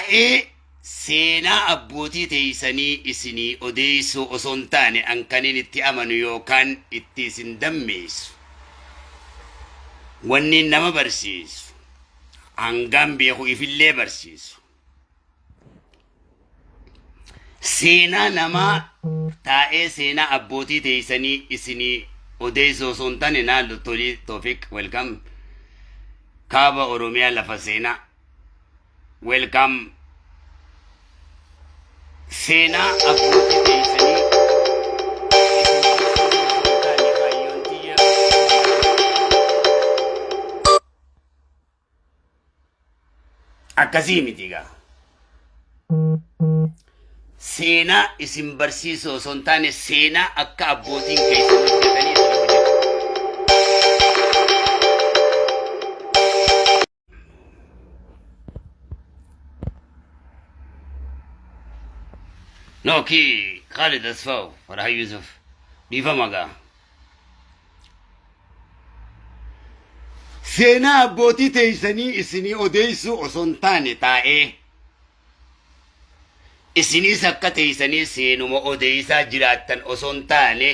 Taa'ee seenaa abbootii teeysanii isinii odeeysuu osoo hin taane an kaniin itti amanu yookaan itti isin dammeeysu, wanniin nama barsiisu, hangaan beeku ifillee barsiisu. Seenaa namaa taa'ee seenaa abbootii teeysanii isinii odeeysuu osoo hin taane naallu tolii Toofiq welcome kaaba Oromiyaa lafa seenaa. Welcome. Seenaa abbootii teessanii isin barsiisuu osoo hin taane kaayyoon tiyya akkasii miti gaa. Seenaa isin barsiisuu osoo hin taane seenaa akka abbootiin keessan hojjetanii isin hojjetu. No, ki Khalid Asfaw, Farah Yusuf. Dhiifama gaa. Seenaa abbootii teessanii isinii odeessuu osoo hin taane taa'ee isiniis akka teessanii seenuma odeessaa jiraattan osoo hin taane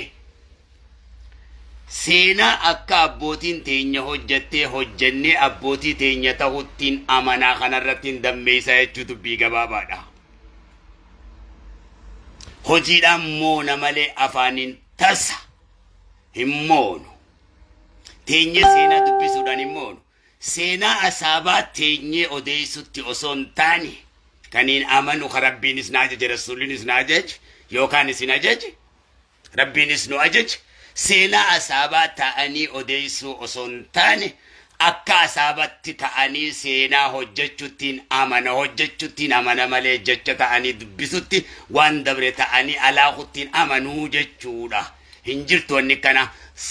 Seenaa akka abbootiin teenya hojjattee hojjannee abbootii teenya tahuttiin amanaa kanarrattiin dammeeysaa jechuu dubbii gabaabaadha. Hojiidhaan moona malee afaaniin tasa hin moonu. Teenyee seenaa dubbisuudhaan hin moonu. Seenaa asaabaa teenyee odeessutti osoo hin taane kaniin amanu ka Rabbiinis na ajaje Rasuulinis na ajaje yookaan isin ajaje Rabbiinis nu ajaje seenaa asaabaa taa'anii odeessuu osoo hin taane akka asaabatti ta'anii seenaa hojjechuttiin amana hojjechuttiin amana malee jecha ta'anii dubbisutti waan dabre ta'anii alaakuttiin amanuu jechuudha. Hin jirtu wanni kana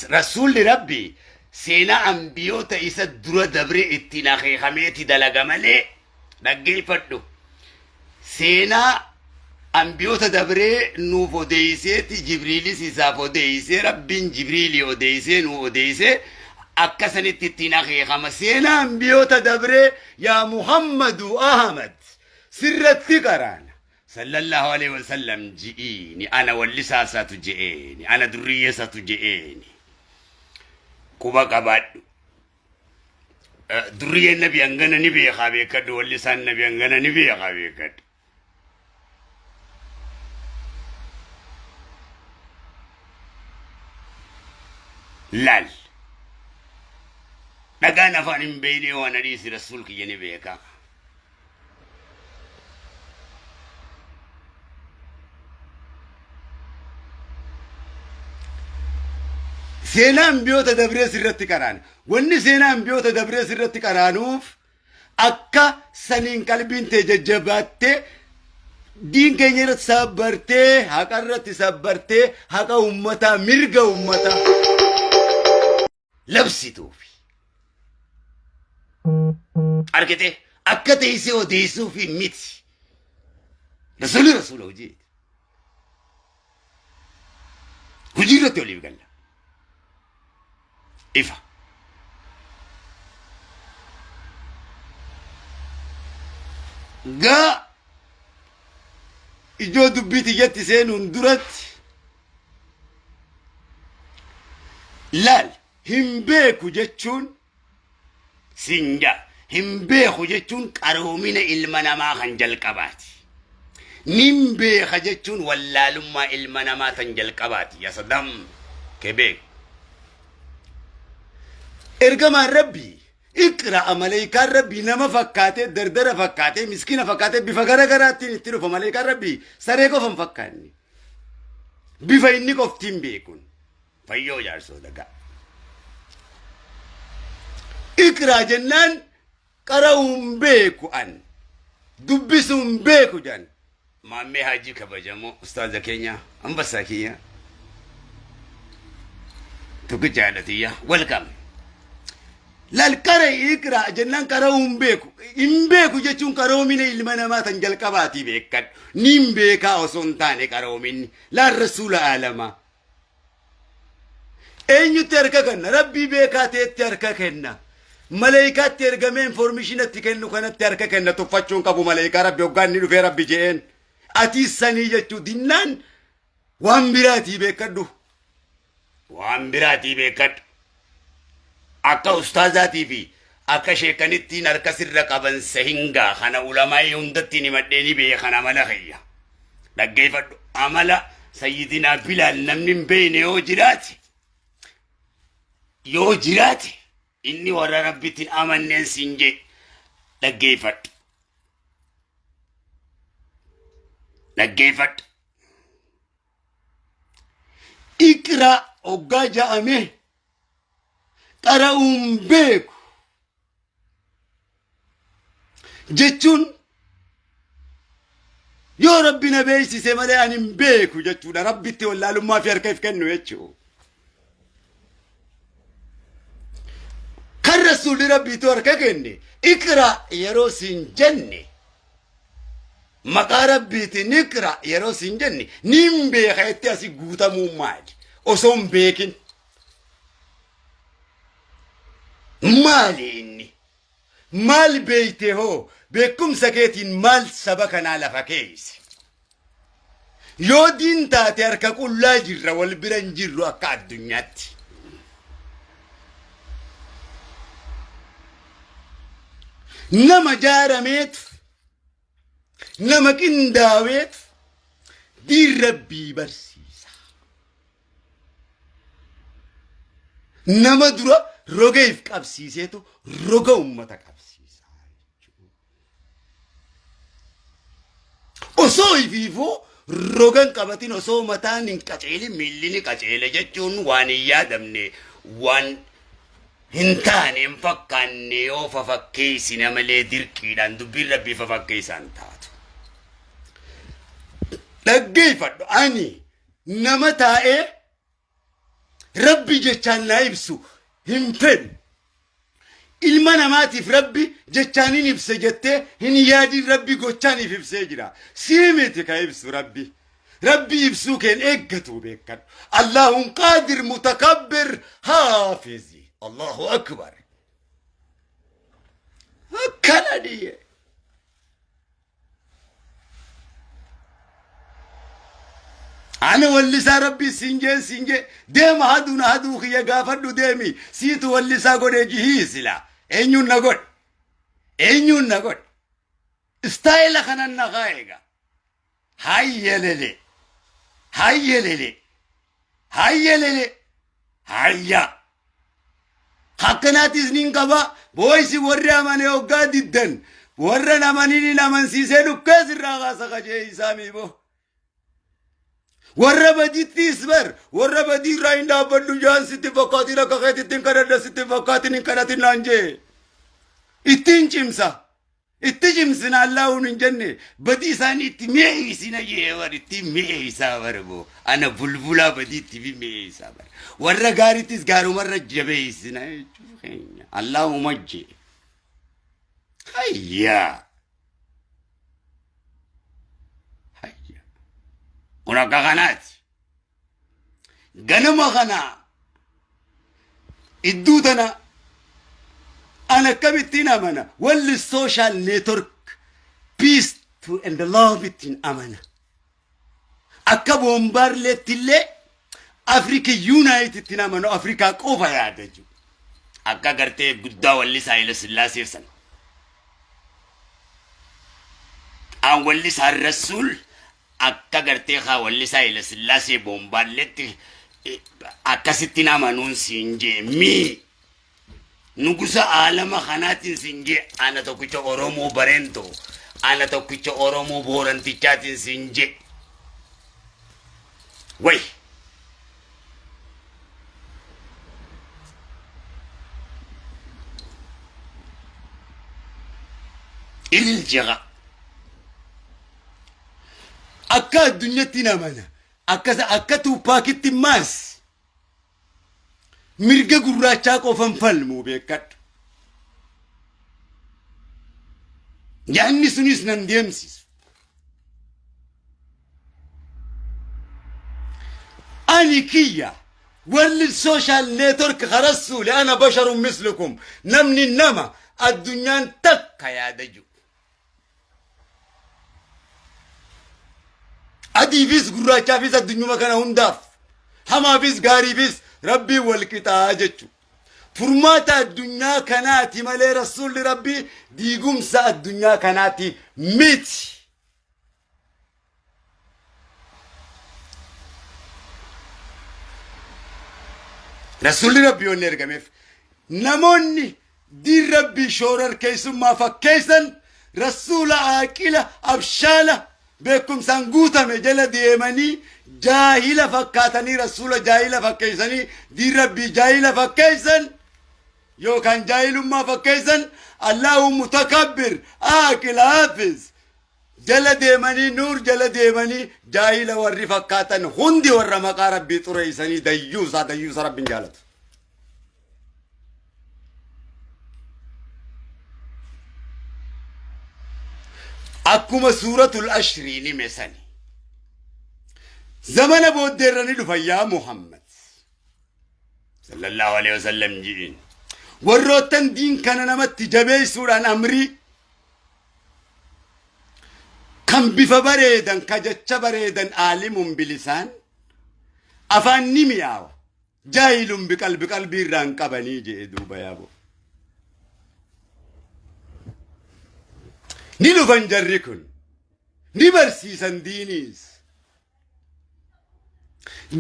rasuulli Rabbii seenaa ambiyoota isa dura dabre ittiin akeekameeti dalaga malee dhaggeeffadhu. Seenaa ambiyoota dabree nuuf odeeyseeti Jibriilis isaaf odeeysee Rabbiin Jibriilii odeeysee nuu odeeysee akka sanitti ittiin akeekama. Seenaa ambiyoota dabree yaa Muhammadu Ahmad sirratti qaraana. Sallallahu alaihi wasallam ji'iini ana wallisaa isaatu je'eeni ana durriyyee isaatu je'eeni. Quba qabaadhu. Durriyyeen nabi hangana ni beekaa beekadhu wallisaan nabi hangana ni beekaa beekadhu. Laal. Dhagaan afaan hin beekne waan hadiisi rasuul kiyya ni beekaa. Seenaa ambiyoota dabree sirratti qaraan. Wanni seenaa ambiyoota dabree sirratti qaraanuuf akka saniin qalbiin tee jajjabaattee diin keenya irratti sabbartee haqa irratti sabbartee haqa ummataa mirga ummataa labsituufi. Argite akka teessee odeessuufi miti. Rasuulli rasuula hojiiti. Hojii irratti waliif galla. Ifa. Gaa ijoo dubbii tiyyatti seenuun duratti Laal hin beeku jechuun siin ja'a. Hin beeku jechuun qaroomina ilma namaa kan jalqabaati. Nin beeka jechuun wallaalummaa ilma namaa tan jalqabaati. Yaa Saddam kee beeku. Ergamaan Rabbii iqra'a maleekaan Rabbii nama fakkaatee dardara fakkaatee miskiina fakkaatee bifa gara garaattiin itti dhufa maleekaan Rabbii saree qofa hin fakkaanne. Bifa inni qoftiin beekun. Fayyoo jaarsoo dagaa. Iqraa jennaan qara'uun beeku an. Dubbisuun beeku jedhan. Maammee Haajii kabajamoo ustaaza keenya ambassaa kiyya. Tokkicha haadha tiyya. Welcome. Laal qara'i iqraa jennaan qara'uu hin beeku. Hin beeku jechuun qaroomina ilma namaa tan jalqabaatii beekadhu. Nin beekaa osoo hin taane qaroominni. Laal rasuula aalamaa. Eenyutti harka kenna? Rabbii beekaa ta'etti harka kenna. Maleeykaatti ergamee information itti kennu kanatti harka kenna tuffachuun qabu maleeykaa Rabbi hoggaa inni dhufee Rabbi je'een. Atiis sanii jechuu dinnaan waan biraatii beekadhu. Waan biraatii beekadhu. Akka ustaazaatii fi akka sheekanittiin harka sirra qaban sehingaa kana ulamaa'ii hundattiin himadhee ni beekan amala kiyya. Dhaggeeffadhu amala sayyidinaa Bilaal namni hin beekne yoo jiraate yoo jiraate inni warra Rabbitti hin amanneen siin jee dhaggeeffadhu. Dhaggeeffadhu. Iqraa hoggaa ja'ame qara'uun beeku jechuun yoo Rabbi na beeksise malee ani hin beeku jechuudha. Rabbitti wallaalummaa fi harka if kennu jechuudha. Kan rasuulli Rabbiitu harka kenne iqra yeroo siin jenne maqaa Rabbiitiin iqra yeroo siin jenne niin beeka jettee asii guutamuun maali? Osoo hin beekin. Maali inni? Maal beeyte hoo? Beekumsa keetiin maal saba kanaa lafa keeyse? Yoo diin taate harka qullaa jirra wal bira hin jirru akka addunyaatti. Nama jaarameetu nama qindaaweetu diin Rabbii barsiisa. Nama dura roga if qabsiiseetu roga ummata qabsiisa. Osoo ifiifuu roga hin qabatin osoo mataan hin qaceelin miilli ni qaceele jechuun waan hin yaadamne waan hin taane hin fakkaanne yoo fafakkeessine malee dirqiidhaan dubbiin rabbii fafakkeessaan taatu. Dhaggeeffadhu ani nama taa'ee Rabbi jechaan naa ibsu hin fedhu. Ilma namaatiif Rabbi jechaan hin ibse jettee hin yaadin Rabbi gochaaniif ibsee jira. Sii miti ka ibsu Rabbi. Rabbi ibsuu keen eeggatu beekadhu. Allahun qaadir mutakabbir haafizi. Allahu akbar. Akkana dhiyee. Ana wallisaa rabbii siin jeen siin jee deema haduu na haduu kiyya gaafadhu deemi siitu wallisaa godhee jihii sila eenyuun na godhe eenyuun na godhe istaayila kanan na kaa'eega hayyelele hayyelele hayyelele hayya Akkanaatis nin qaba. Booysi warri amane hoggaa diddan warra hin amanin hin amansiisee dhukkees irraa kaasa kajee isaa miiboo. Warra badittis bar warra badii irraa hin dhaabbadhu jaan sitti hin fakkaatin akka keetitti hin kadhadha sitti hin fakkaatin hin kadhatin naan jee. Ittiin cimsa. Itti cimsina Allaahuun hin jenne badii isaanii itti mi'eessina jee bar itti mi'eessaa bar boo ana bulbulaa badii itti fi mi'eessaa bar warra gaarittis gaarumarra jabeessina jechuu keenya Allaahuma jee hayyaa hayyaa kun akka kanaati ganama kana idduu tana an akkamittiin amana walli social network peace to and love ittiin amana akka boombaarleetti illee Africa Unite ittiin amanu Afrikaa qofa yaada jiru akka gartee guddaa wallisaa Haile Sillaaseef sana an wallisaa Rasuul Akka gartee kaa wallisaa Hayilasillaasee Boombaalletti akkasitti amanuun siin jee mii nugusa aalama kanaatiin siin jee ana tokkicha Oromoo Bareentoo ana tokkicha Oromoo Boorantichaatiin siin jee way ilil jeqa Akka addunyatti hin amana. Akka akka Tuupaakitti maas mirga gurraachaa qofan falmu beekadhu. Yaanni sunis nan deemsisu. Ani kiyya World Social Network ka Rassuuli ana basharun mislukum namni nama addunyaan takka yaada ji'u. Adiifis gurraachaafis addunyuma kana hundaaf hamaafis gaariifis rabbiin wal qixaa jechu. Furmaata addunyaa kanaati malee Rassuulli Rabbii diigumsa addunyaa kanaati miti. Rasuulli Rabbii wanni ergameef namoonni diin Rabbii shoorarkeessummaa fakkeessan rasuula aaqila abshaala beekumsaan guutame jala deemanii jaahila fakkaatanii rasuula jaahila fakkeessanii diin Rabbii jaahila fakkeessan yookaan jaahilummaa fakkeessan Allahu mutakabbir aaqil haafiz jala deemanii nuur jala deemanii jaahila warri fakkaatan hundi warra maqaa rabbii xureessanii dayyuusaa dayyuusa rabbiin jaalatu. Akkuma suuratul ashriin hime sani. Zamana booddeerra ni dhufan yaa Muhammad. Sallallahu alaihi wasallam ji'iin. Warroottan diin kana namatti jabeessuudhaan amrii kan bifa bareedan ka jecha bareedan aalimun bilisaan afaan ni mi'aawa jaahilun biqalbi qalbii irraa hin qabanii jee duuba yaaboo. Ni dhufan jarri kun ni barsiisan diiniis.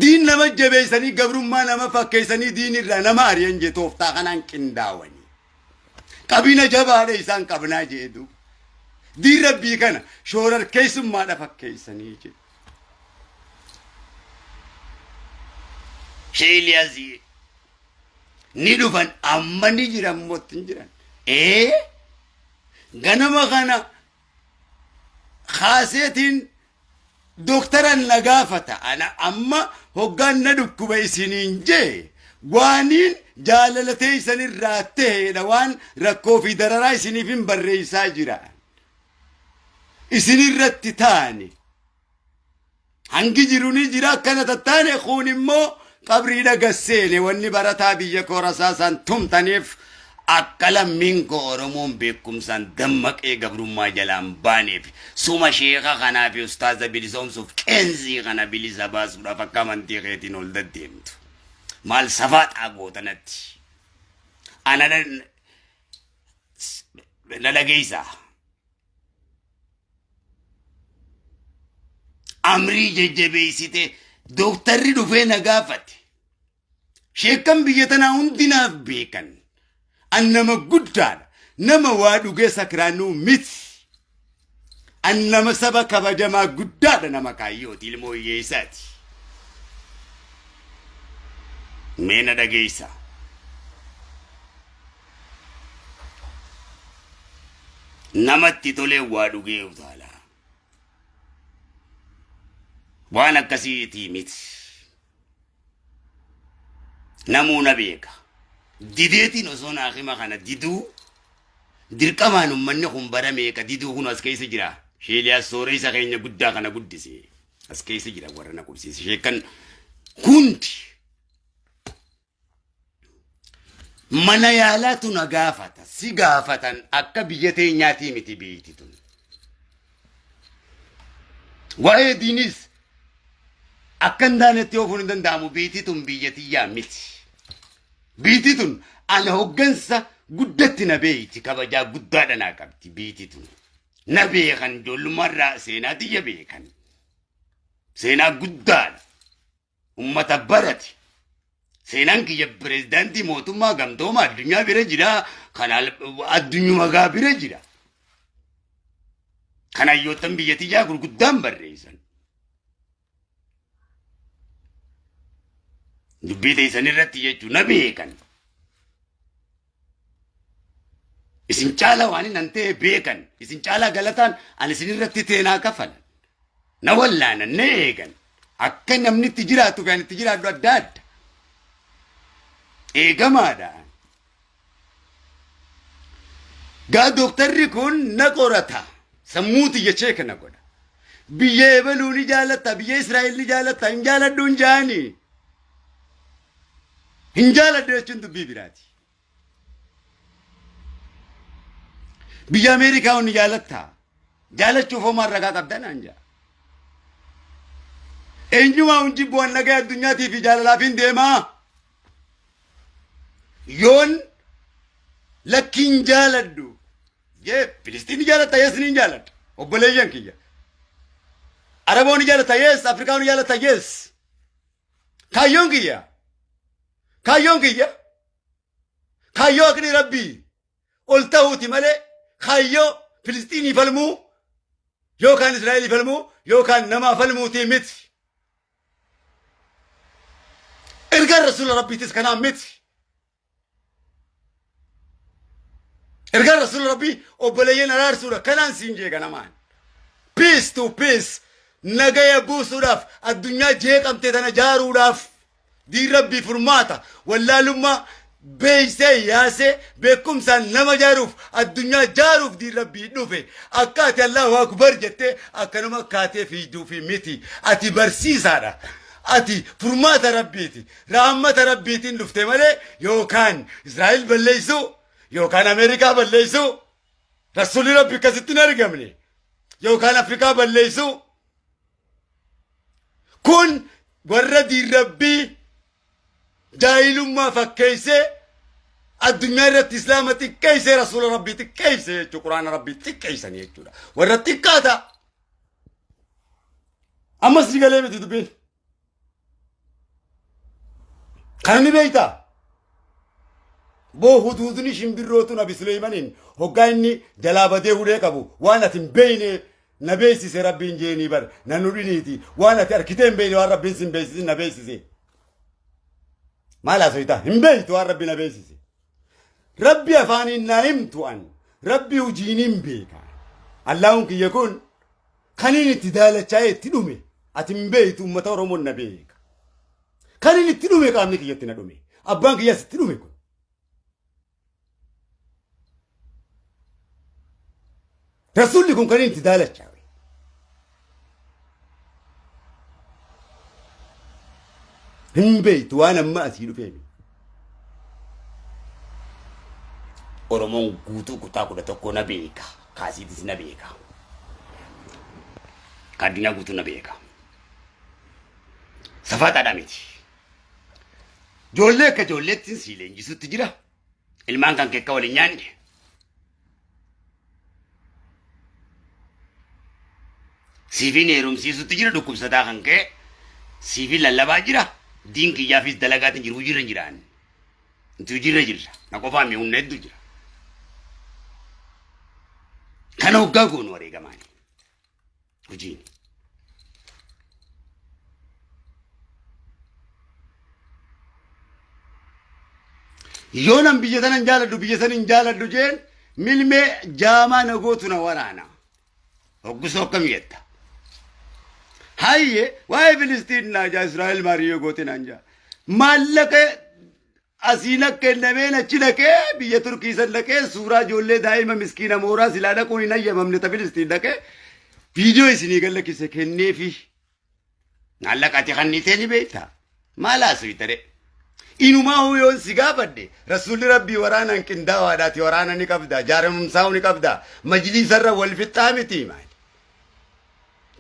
Diin nama jabeessanii gabrummaa nama fakkeessanii diin irraa nama ari'an jee tooftaa kanaan qindaawanii. Qabina jabaadha isaan qabnaa jee duuba. Diin rabbii kana shoorarkeessummaadha fakkeessanii jee. Sheeliyaasii ni dhufan amma ni jiran mootti hin jiran. Ee ganama kana kaaseetiin Doktaran na gaafata ana amma hoggaan na dhukkuba isiniin jee waaniin jaalala teessan irraa teheedha waan rakkoo fi dararaa isiniif hin barreessaa jira. Isinirratti taane hangi jiru ni jira akkana tattaane kuun immoo Qabriidha gad seene wanni barataa biyya koo rasaasaan tumtaniif akka lammiin koo Oromoon beekumsaan dammaqee gabrummaa jalaan baaneef suma sheeka kanaa fi ustaaza bilisoomsuuf qeensii kana bilisa baasuudhaaf akka amantii keetiin ol deddeemtu. Maal safaaxaa goota natti. Ana na dhageessaa. Amrii jajjabeessite dooktarri dhufee na gaafate. Sheekkan biyya tanaa hundi naaf beekan. An nama guddaadha. Nama waa dhugee sakraanuu miti. An nama saba kabajamaa guddaadha nama kaayyooti ilmoo hiyyeessaati. Mee na dhageessaa. Namatti tolee waa dhugee utaala. Waan akkasiitii miti. Namuu na beeka. Dideetiin osoo naa hima kana diduu dirqamaan ummanni kun bara meeqa diduu kun as keessa jira. Sheeliyaas sooreessa keenya guddaa kana guddise. As keessa jira warra na qubsiise. Sheekkan hundi Mana yaalaatu na gaafata. Si gaafatan akka biyya teenyaatii miti biyyiti tun. Waa'ee diiniis akka hin taanetti oofuun hin danda'amu biyyiti tun biyya tiyyaa miti. Biyyiti tun ana hoggansa guddatti na beeyti kabajaa guddaadha naa qabdi biyyiti tun. Na beekan ijoollummaarraa seenaa tiyya beekan. Seenaa guddaadha. Ummata barate. Seenaan kiyya pirezidaantii mootummaa gamtooma addunyaa bira jira. Kan addunyuma gaa bira jira. Kan hayyoottan biyya tiyyaa gurguddaan barreessan. Dubbii teessan irratti jechuun na beekan. Isin caalaa waan hin ta'e beekan. Isin caalaa galataan ani isin irratti teenaa kafalan. Na wallaanan, na eegan. Akka namni itti jiraatu fi ani itti jiraadhu adda adda. Eegamaadha. Gaa dooktarri kun na qorata. Sammuu tiyya cheeka na godha. Biyya ebaluu ni jaalatta, biyya Israa'el ni jaalatta, hin jaaladhu hin jaanii. Hin jaaladhu jechuun dubbii biraati. Biyya Ameerikaa hundi jaalattaa? Jaalachuuf homaa ragaa qabda naan jaa. Eenyumaa hun jibbu an nagaa addunyaatii fi jaalalaaf hin deemaa. Yoon lakkiin jaaladhu jee Filistiin jaalatta yes niin jaaladha. Obboleeyyan kiyya. Araboonni jaalatta yes Afrikaanonni jaalatta yes. Kaayyoon kiyya. Kaayyoon kiyya. Kaayyoo haqni rabbii ol ta'uuti malee kaayyoo Filistiinii falmuu yookaan Israa'elii falmuu yookaan namaa falmuutii miti. Ergaan rasuula rabbiitis kanaan miti. Ergaan rasuula rabbii obboleeyyan araarsuudha. Kanaan siin jee ganamaan. Peace to peace. Nagaya buusuudhaaf addunyaa jeeqamte tana jaaruudhaaf diin rabbii furmaata wallaalummaa beeysee yaasee beekumsaan nama jaaruuf addunyaa jaaruuf diin rabbii dhufe akka ati Allahu akbar jettee akkanuma kaatee fiigduufi miti ati barsiisaadha ati furmaata rabbiiti Raammata Rabbiitiin dhufte malee yookaan Israa'el balleessuu yookaan Ameerikaa balleessuu Rasuulli Rabbi akkasitti hin argamne yookaan Afrikaa balleessuu kun warra diin Rabbii jaahilummaa fakkeessee addunyaa irratti islaama xiqqeessee rasuula rabbii xiqqeessee jechuudha quraana rabbii xiqqeessanii jechuudha warra xiqqaata ammas ni galee miti dubbiin. Kana ni beektaa? Boo huduudni shimbirrootu Nabi Suleeymaniin hoggaa inni jalaa badee hulee qabu waan ati hin beekne na beeksise rabbiin jeenii bar na nudhiniiti waan ati arkitee hin beekne waan rabbiin sin beeksisin na beeksise. Maal haasoytaa? Hin beektu waan rabbi na beeksise. Rabbi afaaniin naa himtu an rabbi hujiiniin beeka. Allaahun kiyya kun kaniin itti daalachaa'ee itti dhume ati hin beektu uummata Oromoon na beeka. Kaniin itti dhume qaamni kiyyatti na dhume. Abbaan kiyyas itti dhume kun. Rasuulli kun kaniin itti daalachaa'e. Hin beektu waan amma asii dhufee. Oromoon guutuu kutaa 11 na beeka. Kaasiitis na beeka. Ka addunyaa guutuu na beeka. Safaxaadha miti. Ijoollee akka ijoolleetti sii leenjisutti jira. Ilmaan kan kee akka waliin nyaanne. Siifiin heerumsiisutti jira dhukkubsataa kan kee. Siifiin lallabaa jira. Diin kiyyaafis dalagaatiin jiru hojiirra hin jiraan. Nuti hojiirra jirra. Na qofaa mi humna hedduu jira. Kana hoggaa goonu wareegamaani. Hojiin. Yoo nan biyya sana hin jaaladhu biyya sana hin jaaladhu jeen milmee jaamaa na gootu na waraana. Hoggusoo akkam jetta? Hayye waa'ee Filistiin naa jaa Israa'el maariyyoo goote naan jaa. Maallaqa asiin akka kennameen achi dhaqee biyya Turkii san dhaqee suuraa ijoollee daa'ima miskiina mooraa silaa dhaquun hin hayyamamne ta Filistiin dhaqee viidiyoo isinii gallakkise kenneefi. Maallaqa ati kannitee ni beektaa? Maal haasofta ree? Inumaa hoo yoon si gaafadhe rasuulli rabbii waraanaan qindaawaadha ati waraana ni qabda jaarumsaa ni qabda majliisarra wal fixxaa miti maali?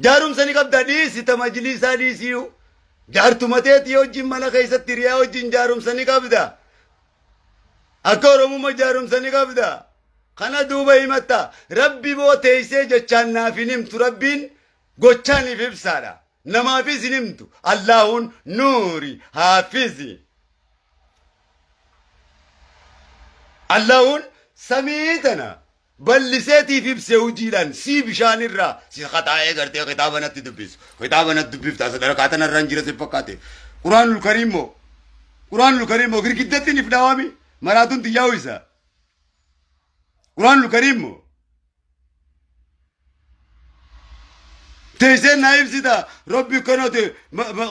Jaarumsa ni qabda dhiisi ta majliisaa dhiisiyu jaartuma teetii wajjin mana keessatti hiriyaa wajjin jaarumsa ni qabda. Akka Oromumma jaarumsa ni qabda. Kana duuba himatta rabbi boo teessee jechaan naaf hin himtu rabbiin Gochaan if ibsaadha. Namaafis hin himtu. Allaahuun nuuri haafizi. Allaahuun samii tana balliseetiif ibse hojiidhaan sii bishaan irraa si kataa'ee gartee kitaaba natti dubbisu. Kitaaba natti dubbifta sadarkaa tanarra hin jira si fakkaate. Quraanul Kariim moo Quraanul Kariim moo girgiddatti nif dhaawami maraatuun xiyyaa'u isa. Quraanul Kariim moo Teessee naa ibsita rabbi kana ta'e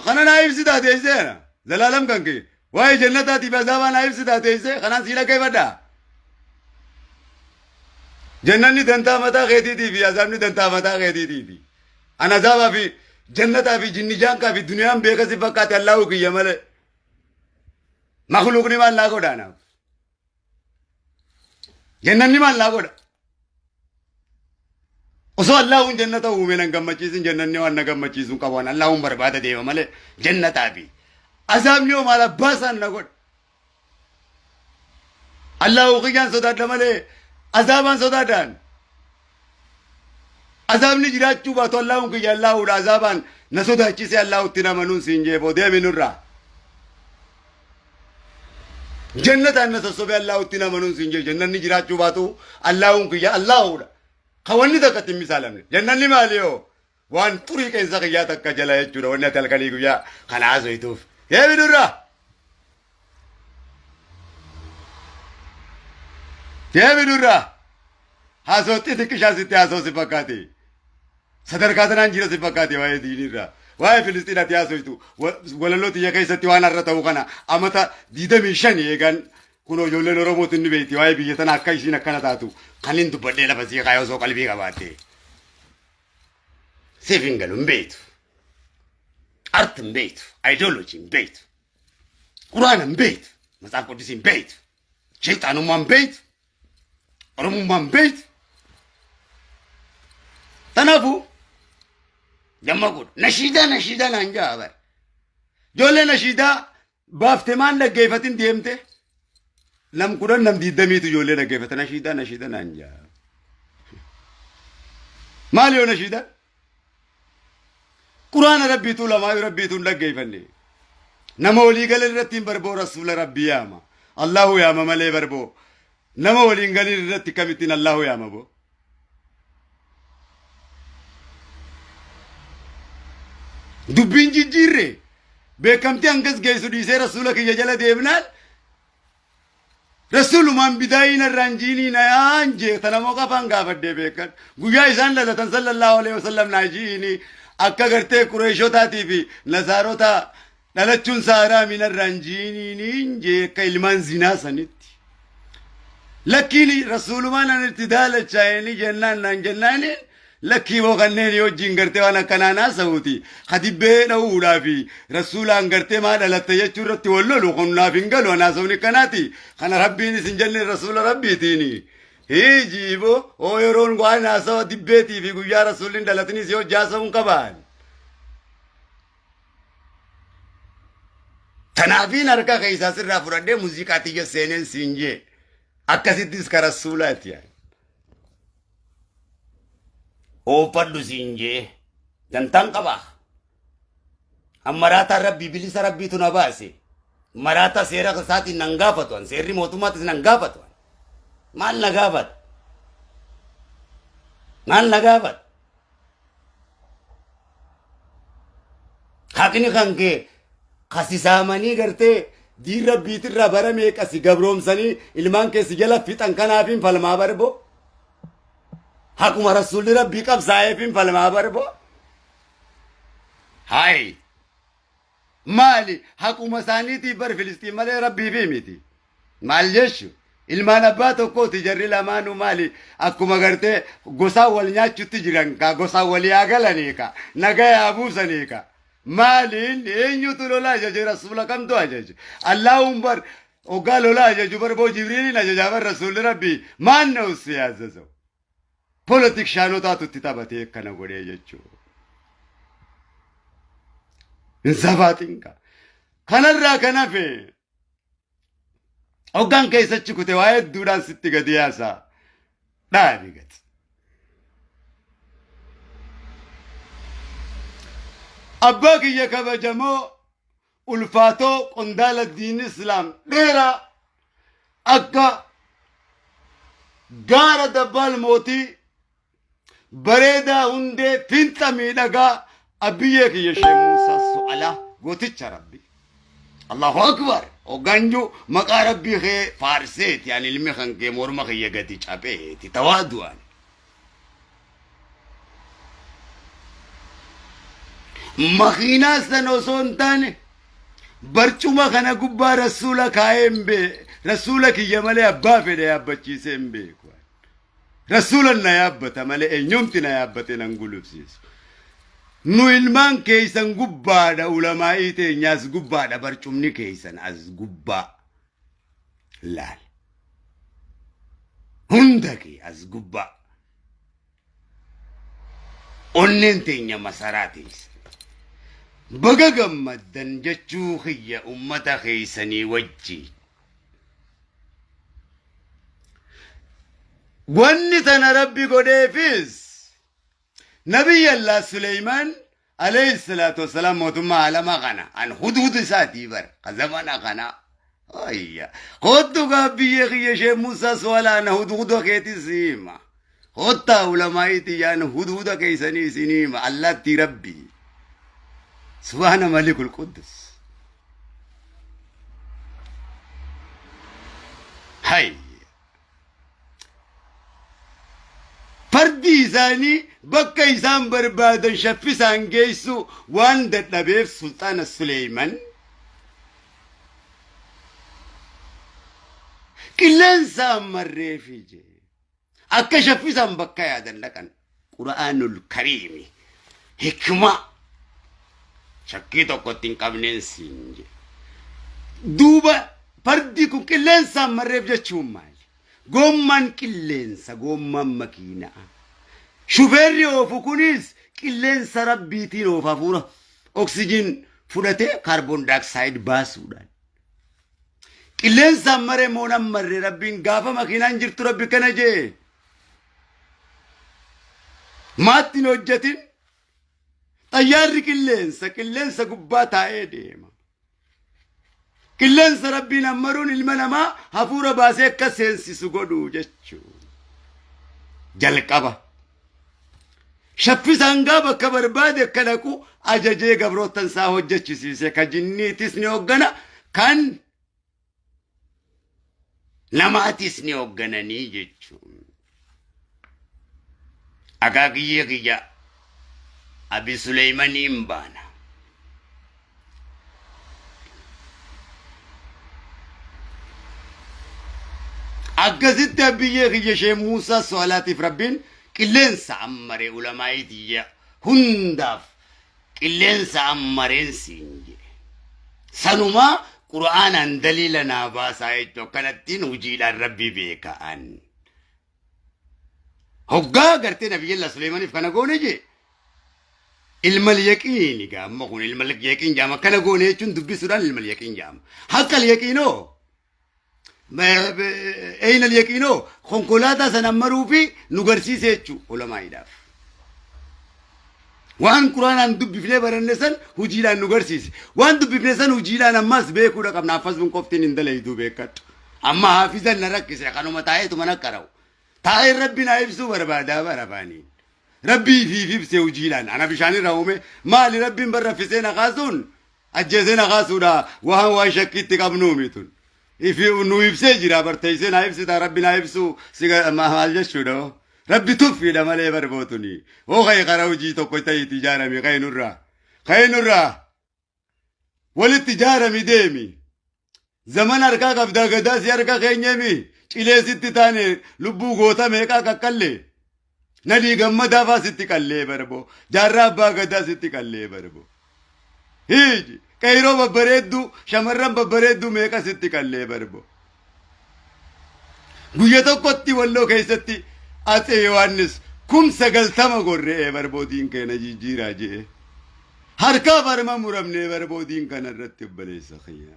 kana naa ibsita teessee na zalaalam kan kee waa'ee jannataatiif azaabaa naa ibsita teessee kanaan sii dhaggeeffadha. Jannanni dantaa mataa keetiitii fi azaabni dantaa mataa keetiitii fi an azaabaa fi jannataa fi jinni jaankaa fi duniyaan beeka si fakkaate allaahu kiyya malee. Makluuqni maal naa godha anaaf? Jannanni maal naa godha? Osoo Allaahuun jannata uume nan gammachiisin jannanni waan na gammachiisu hin qabu. An Allaahuun barbaada deema malee jannataa fi azaabni hoo maal abbaa isaan na godha? Allahu kiyyaan sodaadha malee azaabaan sodaadhaan. Azaabni jiraachuu baatu Allahun kiyya Allahuudha azaabaan na sodaachisee Allahutti namanuun siin jeeboo deemi nurraa. Jannataan na sossobee Allahutti namanuun siin jee jannanni jiraachuu baatu Allahun kiyya Allahuudha. Ka wanni takka itti hin misaalamne. Jannanni maali yoo? Waan xurii qeensa kiyyaa takka jala jechuudha wanni ati halkanii guyyaa kana haasoytuuf. Deemi nurraa. Deemi nurraa. Haasoo xixiqqishaa sitti haasoo si fakkaate. Sadarkaa tanaan jira si fakkaate waa'ee diinirraa. Waa'ee Filisxiin ati haasoytu walaloo tiyya keessatti waan har'a ta'u kana amata 25 eegan kunoo ijoolleen Oromootiin ni beekti waa'ee biyya tana akka isiin akkana taatu kan hin dubbadhee lafa sii kaayee osoo qalbii qabaatte. Siif hin galu hin beektu. Art hin beektu. Ideology hin beektu. Quraana hin beektu. Matsaaf Quddisii hin beektu. Sheexaanummaa hin beektu. Oromummaa hin beektu. Kanaafuu damma godhu. Nashiidaa nashiidaa naan jaa bara. Ijoollee nashiidaa baafte maan dhaggeeffatin deemte. Nam 10 nam 20tu ijoollee dhaggeeffata nashiidaa nashiidaa naan jaa. Maali yoo nashiidaa? Quraana rabbiituu lamaayuu rabbiituu hin dhaggeeffanne. Nama walii galan irratti hin barboo rasuula rabbii yaama. Allahu yaama malee barboo. Nama waliin galin irratti kamittiin Allahu yaama boo. Dubbiin jijjiirre beekamtii hangas geessu dhiisee rasuula kiyya jala deemnaan rasuulumaan bidaayii narraan jiinii na yaan jee tana moo qafaan gaafadhee beekan guyyaa isaan dhalatan sallallahu alaihi wasallam naa jiinii akka gartee qureeshotaatii fi nasaarota dhalachuun isaa haraami narraan jiiniin jee akka ilmaan zinaa sanitti. Lakkiin rasuulumaan an itti daalachaa'anii jennaan naan jennaaniin lakkii boo kanneen wajjin gartee waan akkanaa naasa'uuti. Hadibbee dha'uudhaa fi rasuulaan gartee maa dhalatte jechuu irratti wal lolu kun naaf hin galu anaasawni kanaati. Kana rabbiin isin jenne rasuula rabbiitiini. Hiijiiboo hoo yeroon waan haasawa dibbeetii fi guyyaa rasuulli dhalatanii si hojii haasa'uun qabaan. Tanaafiin harka keessaa sirraa fudhadhee muuziqaa tiyya seeneen siin jee. Akkasittis ka rasuulaati yaani. Oofadhu siin jee. Dantaan qabaa. An maraataan rabbii bilisa rabbiitu na baase. Maraataa seera isaatiin nan gaafatu. An seerri mootummaatis nan gaafatu. Maal na gaafata? Maal na gaafata? Haqni kan kee kasi saamanii gartee diin rabbiitirraa bara meeqa si gabroomsanii ilmaan kee si jala fixan kanaafin falmaa barbo. Haquma rasuulli rabbii qabsaa'eefin falmaa barbo. Hayi maali haquma isaaniitiif bar Filistiin malee rabbiifi miti. Maal jechu? Ilmaan abbaa tokkooti jarri lamaanuu maali akkuma gartee gosaan wal nyaachutti jiran ka gosaan walii haa galanii ka nagaa haa buusanii ka maaliin eenyutu lola ajaje rasuula kamtu ajaje Allaahun bar hoggaa lola ajaju bar boo Jibriiliin ajajaa bar rasuulli rabbii maan na ussee azazaw Polotikshaanotaatu itti taphatee akkana godhee jechuudha. Hin sabaaxinka. Kanarraa kan hafe hoggaan keessachi kute waa hedduudhaan sitti gadi yaasa. Dhaabi gati. Abbaa kiyya kabajamoo ulfaatoo qondaala diin islaam dheeraa akka gaara dabbaal mootii bareedaa hundee fiinxa miidhagaa abbiyyee kiyya shee Muusaa Su'alaa gooticha rabbi. Allahu akbar hogganju maqaa rabbii kee faarseeti ani ilmi kan kee morma kiyya gadi cabeeti tawaadu'an. Makiinaa san osoo hin taane barcuma kana gubbaa rasuula kaa'ee hin bee rasuula kiyya malee abbaa fedhe yaabbachiisee hin beeku. Rasuulan na yaabbata malee eenyumti na yaabbate nan gulufsiisu. Nu ilmaan keeysan gubbaadha ulamaa'ii teenyaas gubbaadha barcumni keeysan as gubbaa. Laal. Hunda kee as gubbaa. Onneen teenya masaraa teessa. Baga gammaddan jechuu kiyya ummata keessanii wajjiin. Wanni tana Rabbi godheefis Nabiyyallah Suleymaan alayhi salaatu wassalaam mootummaa alama kana an hudhud isaatii bar ka zamana kana. Ayya. Kottu gaabbiyyee kiyya ishee Musaa Suwalaa na hudhuda keetis hima. Kottaa ulamaa'iitii yaan hudhuda keessanii isin hima. Allaattii Rabbii. Subhaana Malikul Quddus. Hay. Fardi isaanii bakka isaan barbaadan shaffisaan geessuu waan dadhabeef Sulxaana Suleeyman qilleensaan marreefi jee. Akka shaffisaan bakka yaadan dhaqan. Qura'aanul Kariimi hikmaa shakkii tokko itti hin qabneen siin jedhe. Duuba fardi kun qilleensaan marreef jechuun maali? Goommaan qilleensa, goommaan makiinaa. Shufeerri oofu kunis qilleensa rabbiitiin oofa hafuura oksijiin fudhatee kaarboon daayoksaayiid baasuudhaan. Qilleensaan maree moo nan marre rabbiin gaafa makiinaan jirtu rabbi kana jee. Maatti hin hojjetin xayyaarri qilleensa qilleensa gubbaa taa'ee deema. Qilleensa rabbiin ammaruun ilma namaa hafuura baasee akka seensisu godhu jechuudha. Jalqaba. Shaffisaan gaa bakka barbaade akka dhaqu ajajee gabroottan isaa hojjechisiise ka jinniitis ni hoggana kan namaatis ni hooggananii jechuun. Akaakiyyee kiyya Abi Suleeymaniin baana. Akkasitti abbiyyee kiyya ishee Muusaa Soalaatiif Rabbiin qilleensa ammaree ulamaa'ii tiyya hundaaf qilleensa ammareen siin jedhe. Sanumaa Qur'aanaan daliila naa baasaa jechuun akkanattiin hojiidhaan Rabbi beeka'an. Hoggaa gartee Nabiyyallah Suleemaniif kana goone jee ilmal yaqiini gaa amma kun ilmal yaqiin jaama kana goone jechuun dubbisuudhaan ilmal yaqiin jaama. Haqqal yaqiinoo Eeyinal yaqiinoo konkolaataa sana maruu fi nu garsiise jechuu ulamaa'iidhaaf. Waan quraanaan dubbifnee baranne san hojiidhaan nu garsiise. Waan dubbifne san hojiidhaan ammas beekuudha qabna. Affasuun qoftiin hin dalayduu beekadhu. Amma haafizan na rakkise kanuma taa'eetuma mana qara'u. Taa'ee rabbi naa ibsuu barbaadaa bara afaaniin. Rabbii ifiif ibse hojiidhaan. Ana bishaan irraa uume maali rabbiin bar raffisee na kaasuun ajjeesee na kaasuudha waan waan shakkiitti qabnuu mitun. Ifi nu ibsee jira bar teessee naa ibsita rabbi naa ibsuu si maal jechuudha hoo. Rabbi tuffiidha malee bar bootuni. Hoo ka'e karaa hojii tokko ta'iiti ijaarame ka'e nurraa. Ka'e nurraa. Walitti ijaarami deemi. Zaman harkaa qabdaa gadaa si harka keenyemi cilee sitti taane lubbuu goota meeqaa qaqqallee. Nadii gammadaa faa sitti qallee barbo. Jaarraa abbaa gadaa sitti qallee barbo. Hiiji qeyroo babbareedduu shamarran babbareedduu meeqa sitti qallee barbo. Guyya tokkotti walloo keessatti Atsee Yohaannis 90,000 gorre'ee barboodiin keena jijjiiraa je'e. Harkaaf harma muramnee barboodiin kana irratti obboleessa kiyya.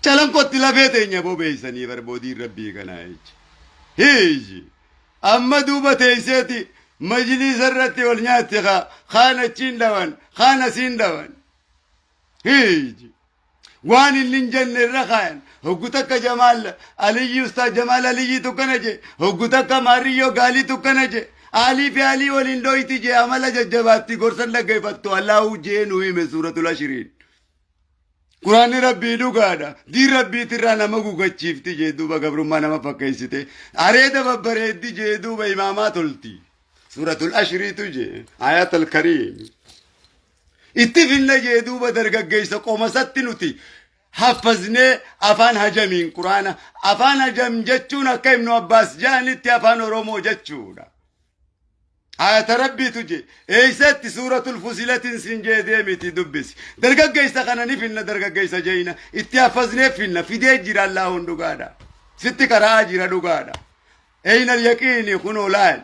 Calanqotti lafee teenya bobeessanii barboodiin rabbii kanaa jecha. Hiiji. Amma duuba teesseeti majliisa irratti wal nyaatti kaa kaan achiin dhawan kaan asiin dhawan. Hiiji. Waan inni hin jenne irra kaayan. Hoggu takka Jamaal Aliyyi Ustaaz Jamaal Aliyyiitu akkana je. Hoggu takka Maariyyoo Gaaliitu akkana je. Alii fi Alii waliin dhoyti je amala jajjabaatti gorsan dhaggeeffattu Allahu jee nu hime suuratul ashiriin. Quraanni rabbii dhugaadha. Diin rabbiitirraa nama gugachiifti jee duuba gabrummaa nama fakkeessite. Areeda babbareeddi jee duuba imaamaa tolti. Suuratul ashiriitu jee ayatul kariim. Itti finna jee duuba dargaggeessa qomasatti nuti haffaznee afaan hajamiin quraana. Afaan hajam jechuun akka Ibnu Abbaas jedhanitti afaan Oromoo jechuudha. Ayata Rabbiitu je. Eeysatti? Suuratul Fusilatiin siin jee, deemiti dubbisi. Dargaggeessa kana ni finna, dargaggeessa jeyna. Itti haffasnee finna, fidee jira Allaahuun, dhugaadha. Sitti karaa jira, dhugaadha. Eeyna yaqiini kunoo laal.